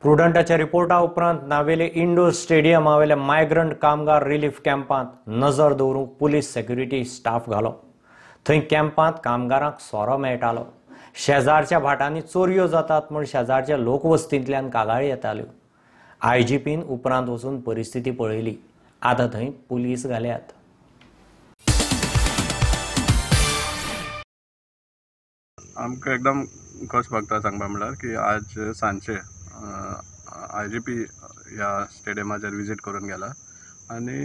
प्रुडंटाच्या रिपोर्टा उपरांत नावेले indoor स्टेडियमावेल्या migrant कामगार relief कॅम्पांत नजर दवरूंक पुलीस सेक्युरिटी स्टाफ घालो. थंय कॅम्पांत कामगारांक सोरो मेळटालो. शेजारच्या भाटांनी चोरयो जातात म्हूण शेजारच्या लोकवस्तींतल्यान कागाळी येताल्यो. आयजीपीन उपरांत वचून परिस्थिती पळयली. आतां थंय पुलीस घाल्यात. आमकां एकदम खोस भोगता सांगपा म्हणल्यार की आज सांजचे IGP ह्या स्टेडियमाचेर विजीट करून गेला आनी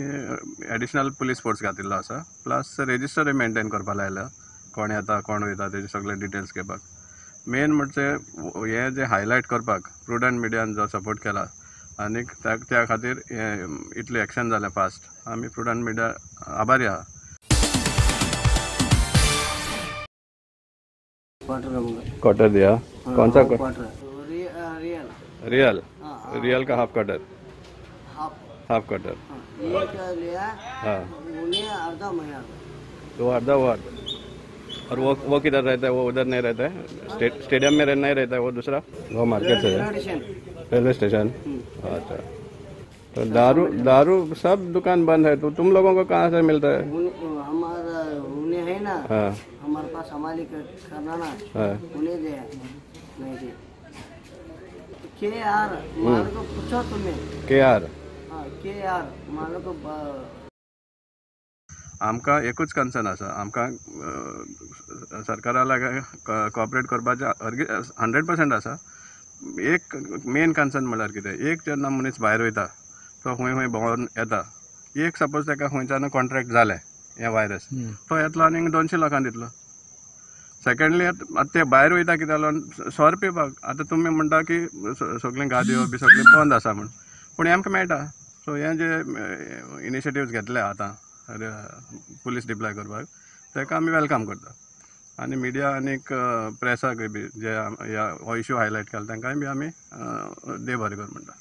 एडिशनल पुलीस फोर्स घातिल्लो आसा. प्लस रेजिस्टरूय मेनटेन करपा लायला, कोण येता कोण वयता तेजे सगळे डिटेल्स घेवपाक. मेन म्हणजे हें जें हायलायट करपाक प्रुडंट मिडियान जो सपोर्ट केला आनी त्या खातीर हें इतलें एक्शन जालें फास्ट. आमी प्रुडंट मिडिया आभारी आहा. क्वार्टर दिया? कौन सा क्वार्टर? रियल. रियल का हाफ क्वार्टर. हाफ क्वार्टर हाँ, अर्धा महीना तो अर्धा वो अर्धा. और वो किधर रहता है? वो उधर नहीं रहता है, स्टेडियम में नहीं रहता है वो. दूसरा वो मार्केट से है, रेलवे स्टेशन. अच्छा, तो दारू दारू सब दुकान बंद है, तो तुम लोगों को कहाँ से मिलता है? हमारा उन्हें है ना। हाँ, हमारे पास हमारी करना ना। हाँ, उन्हें दे नहीं दे के are माल को पूछो तुम्हें के are. हाँ, के are माल को. आमकां एकूच कन्सर्न आसा, आमकां सरकारा लागीं कॉपरेट करपाचें 100% आसा. एक मेन कन्सर्न म्हणल्यार कितें, एक जेन्ना मनीस भायर वयता तो खंय खंय भोंवन येता, एक सपोज ताका खंयच्यान कॉन्ट्रेक्ट जालें हें वायरस, तो येतलो आनी 200 लोकांक दितलो. सेकेंडली आतां ते भायर वयता कित्याक लागून सोरो पिवपाक. आतां तुमी म्हणटा की सगळीं गादयो बी सगळें बंद आसा म्हूण, पूण हें आमकां मेळटा. सो हे जे इनिशिएटिव्स घेतले आतां पुलीस डिप्लॉय करपाक, ताका आमी welcome करता. आनी मिडिया आनीक प्रेसाकय बी जे ह्या हो इशू हायलायट केला तांकांय बी आमी देव बरें कर म्हणटा.